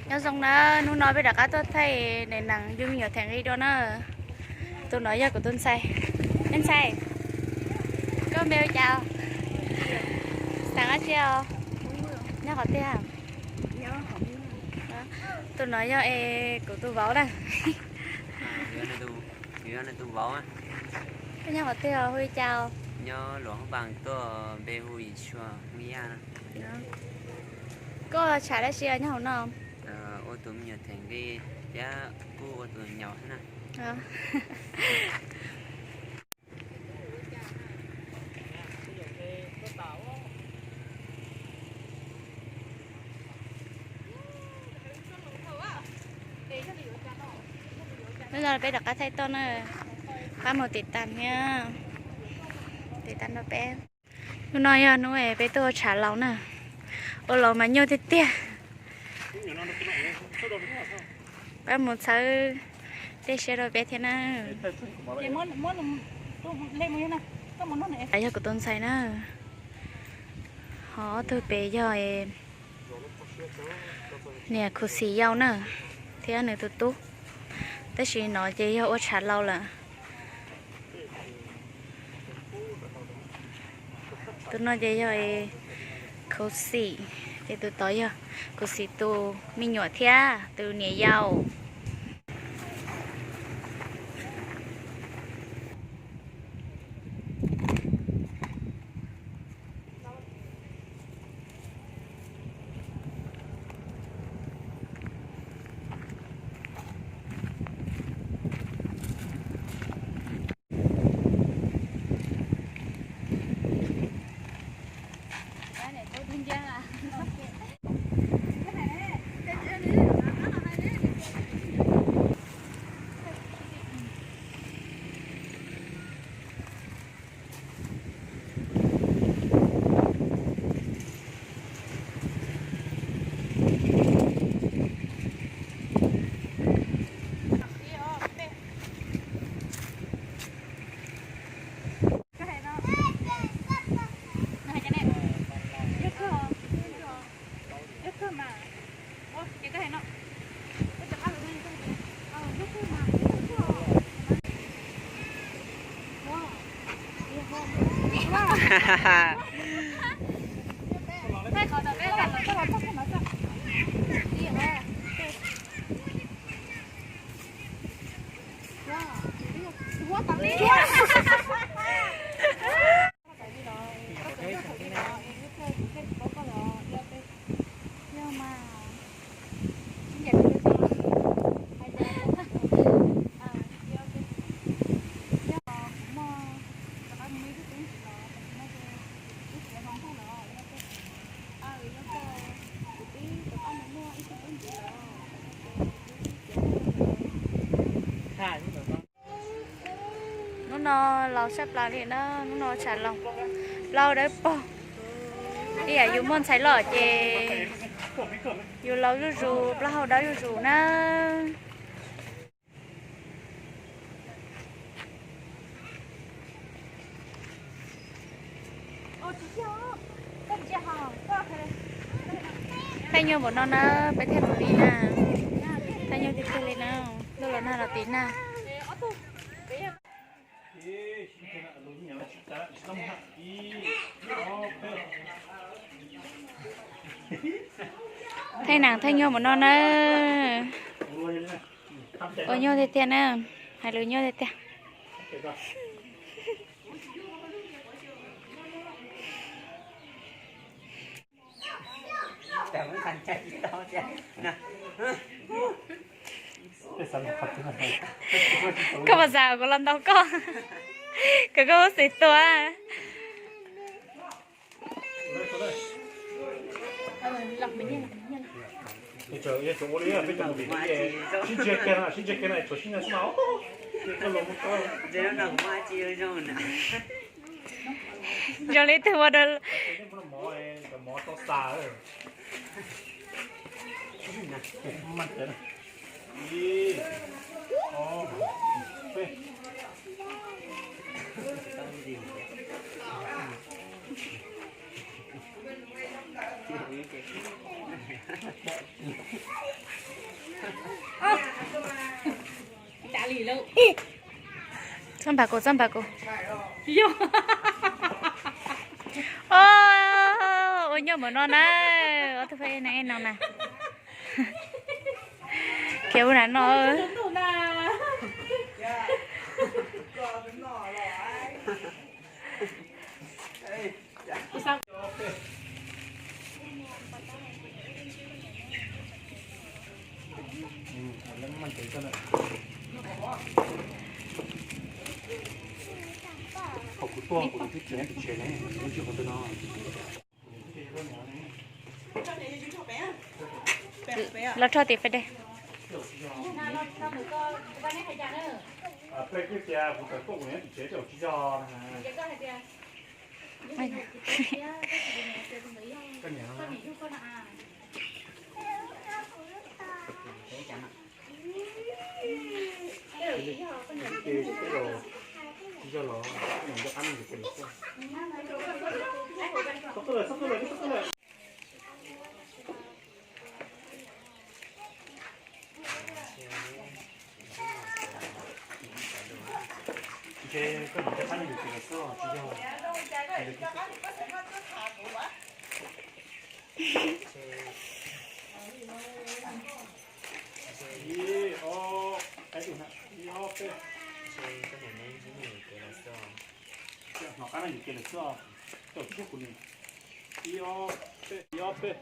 Nyob zoo na, hnub no peb rov qab tuaj thaij daim nees yug me nyuam theem nqi dua na. Tus no yog kuv tus ntxhais. Me ntxhais, koj npe hu cas? Xeem dab tsi os? Nyob qhov twg? Tus no yog es kuv tus vauv na. Koj nyob qhov twg os, hu li cas os? Koj tshav dab tsi nyob hauv no? Ua tus me nyuam theem nqi thiab kuj ua tus nyaum thiab na. Hnub no peb rov qab thaij toj na, pab mus tiv tas thiab, tiv tas rau peb. Hnub no yog hnub peb tuaj ua tshav laus na, ua laus mas nyuaj tiag tiag. Pab mus txhawb tej siab rau peb thiab na. Yog kuv tus ntxhais na, ho ob tug pem yog niam khuv xim yau na, thiab nws tus tub, tab sis no ces yog ua tshav laus lawm. Tus no ces yog khuv xim, ces tus tod yog khuv xim tus me nyuam thiab tus niam yau. Hnub no laus sab plaws li na, hnub no tshav laus, plaub hau dawb paug. Ib yam yus muaj ntxhais loj ces yus laus zuj zus, plaub hau dawb zuj zus na. Thaij nyuaj npaum no na, peb thiaj mus tiv na. Thaij nyuaj tiag tiag li na, lub los nag los tiv na. Thaij nees thaij nyuaj npaum no na. Ua nyuaj tiag tiag na, hais lus nyuaj tiag tiag. Koj puas xav kuv los ntaus koj, kom koj muab xwm tua? Zoo li tus ua Txhob npam kuv, txhob npam kuv. Yog. O, ua nyuaj npaum no na. Ob tug peb na no na. Khiav ua na no. Kuv tuaj kuv twb tsis tsev ne, tsis qhov twg no. Los rho tim fais dej. Ntshe koj mus coj qab neeg yus kev lawm xwb os, tsis yog. Ib, ob, ib, ob, peb. Hnov qab neeg yus kev lawm xwb os, coj tib kuv ni. Ib, ob, peb, ib, ob, peb.